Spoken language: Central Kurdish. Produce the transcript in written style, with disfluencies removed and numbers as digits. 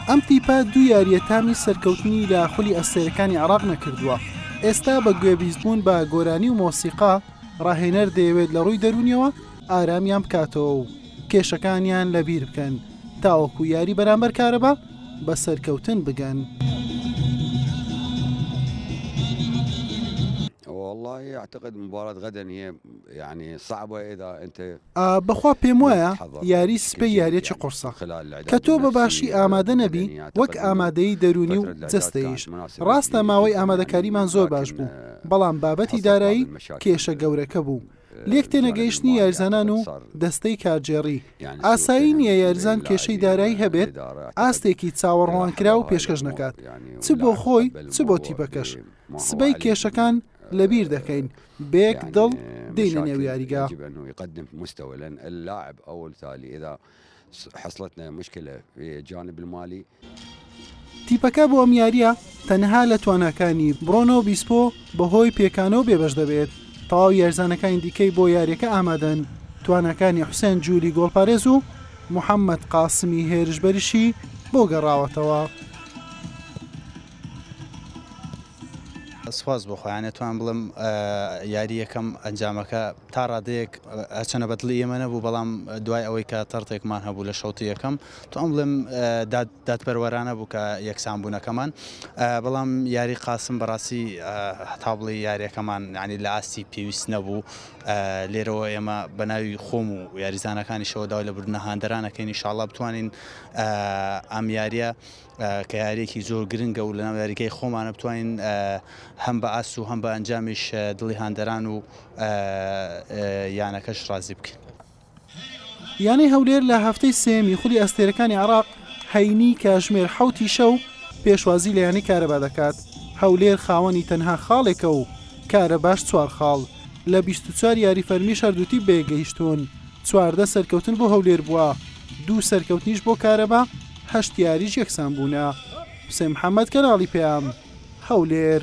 ئەم تیپە دوو یارییە تامی سەرکەوتنی لە خولی ئەستێرەکانی عێراق نەکردووە، ئێستا بە گوێبیستبوون بە گۆرانی و مۆسیقا، ڕاهێنەر دەیەوێت لە ڕووی دەروونیەوە ئارامیان بکاتەوە و کێشەکانیان لەبیر بکەن تاوەکو یاری بەرامبەر کارەبا بە سەرکەوتن بگەن. بەخوا پێموایە یاری سبەی یاریەکی قوڕسە کە تۆ بە باشی ئامادە نەبی وەک ئامادەیی دەروونی و جەستەییش، ڕاستە ماوەی ئامادەکاریمان زۆر باش بوو بەڵام بابەتی دارایی کێشە گەورەکە بوو، لێک تێنەگەیشتنی یاریزانان و دەستەی کارگێڕی، ئاسایی نییە یاریزان کێشەی دارایی هەبێت ئاستێکی چاوەڕوانکراو پێشکەش نەکات چ بۆ خۆی چ بۆ تیپەکەش، سبەی کێشەکان لەبیر دەکەین بەیەک دڵ دێینە نێو یاریگا. تیپەکە بۆ ئەم یارییە تەنها لە تواناکانی برۆنۆ بیسپۆ بەهۆی پێکانەوە بێبەش دەبێت، تەواوی یاریزانەکانی دیکەی بۆ یارییەکە ئامادەن، تواناکانی حوسێن جولی گۆڵپارێز و محەممەد قاسمی هێرشبەریشی بۆ گەڕاوەتەوە. سوپاس بۆ خوا یانی ئەتوانم بڵێم یاری یەکەم ئەنجامەکە تا ڕادەیەک هەرچەنە بە دڵی ئێمە نەبوو بەڵام دوای ئەوەی کە تەڕتێکمان هەبوو لە شەوتی یەکەم توانم بڵێم دادپەروەرانە بوو کە یەکسان بوونەکەمان بەڵام یاری قاسم بەڕاستی هەتا بڵێ یاریەکەمان یانی لە ئاستی پێویست نەبوو لێرەوە ئێمە بە ناوی خۆم و یاریزانەکانیشەوە داوای لێبوردن لە هاندەران ئەکەین ئینشاڵڵا بتوانین ئەم یاریە کە یارییەکی زۆر گرنگە و لەناو یاریگای خۆمانە بتوانین هەم بە ئاست و هەم بە ئەنجامیش دڵی هاندەران و یانەکەش ڕازی بکەین. یانەی هەولێر لە هەفتەی سێیەمی خولی ئەستێرەکانی عێراق هەینی کاژمێر حەوتی شەو پێشوازی لە یانەی کارەبا دەکات، هەولێر خاوەنی تەنها خاڵێکە و کارەباش چوار خاڵ، لە 24 یاری فەرمیش هەردوو تیپ بەیەکگەیشتوون، 14 سەرکەوتن بۆ هەولێر بووە، دوو سەرکەوتنیش بۆ کارەبا، هەشت یاریش یەکسانبوونە. حوسێن محەمەد، کەناڵی پەیام، هەولێر.